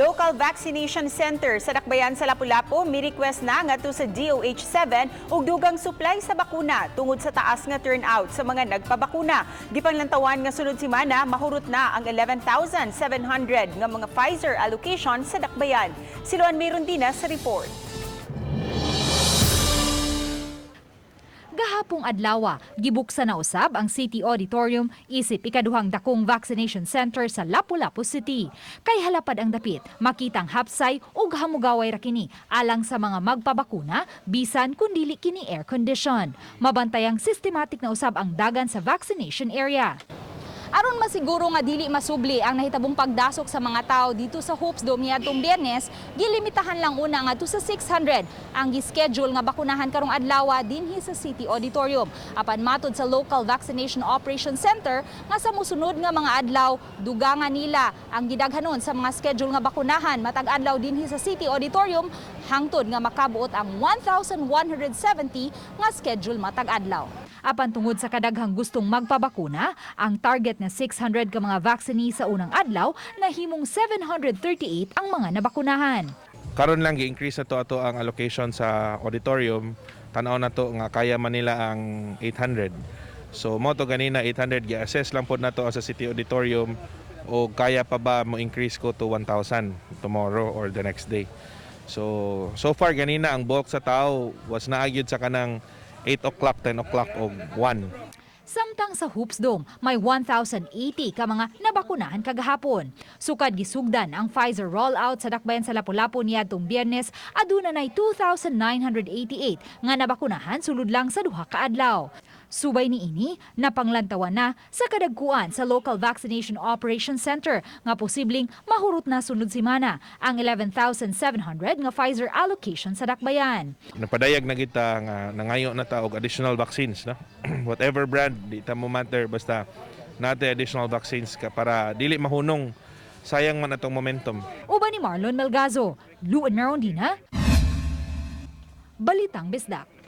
Local Vaccination Center sa Dakbayan sa Lapu-Lapu mi-request na ngadto sa DOH 7 og dugang supply sa bakuna tungod sa taas nga turnout sa mga nagpabakuna. Gipanglantawan nga sunod semana mahurot na ang 11,700 nga mga Pfizer allocation sa Dakbayan. Si Luan Mirondina sa report. Gahapong adlawa, gibuksan na usab ang City Auditorium isip ikaduhang dakong vaccination center sa Lapu-Lapu City. Kay halapad ang dapit, makitang hapsay ug hamugaway ra kini alang sa mga magpabakuna bisan kun dili kini air condition. Mabantayang systematic na usab ang dagan sa vaccination area. Aron masiguro nga dili masubli ang nahitabong pagdasok sa mga tao dito sa Hoops Dome niadtong Biyernes, gilimitahan lang una ngadto sa 600 ang gischedule nga bakunahan karong adlaw dinhi sa City Auditorium. Apan matod sa Local Vaccination Operation Center nga sa musunod nga mga adlaw, dugangan nila ang gidaghanon sa mga schedule nga bakunahan matag adlaw dinhi sa City Auditorium hangtod nga makabuot ang 1,170 nga schedule matag adlaw. Apan tungod sa kadaghang gustong magpabakuna, ang target na 600 ka mga vaccinee sa unang adlaw nahimong 738 ang mga nabakunahan. Karon lang gi-increase na to ato ang allocation sa auditorium. Tan-aw na to nga kaya man nila ang 800. So mo to ganina 800, gi-assess lang pod nato sa City Auditorium o kaya pa ba mo increase ko to 1,000 tomorrow or the next day. So so far ganina ang bulk sa tao was naa gyud sa kanang 8 o'clock, 10 o'clock o 1. Samtang sa Hoops Dome, may 1,080 ka mga nabakunahan kagahapon. Sukad gisugdan ang Pfizer rollout sa Dakbayan sa Lapu-Lapu niadtong Biyernes, aduna nay 2,988 nga nabakunahan sulod lang sa 2 ka adlaw. Subay niini, napanglantawan na sa kadagkuan sa Local Vaccination Operation Center nga posibleng mahurot na sunod semana ang 11,700 nga Pfizer allocation sa Dakbayan. Napadayag na kita nga nangayo na ta og additional vaccines, no? Whatever brand, di ta mo matter, basta nate additional vaccines ka para dili mahunong, sayang man atong momentum. Uban ni Marlon Melgazo, Luan Merondina, Balitang Bisdak.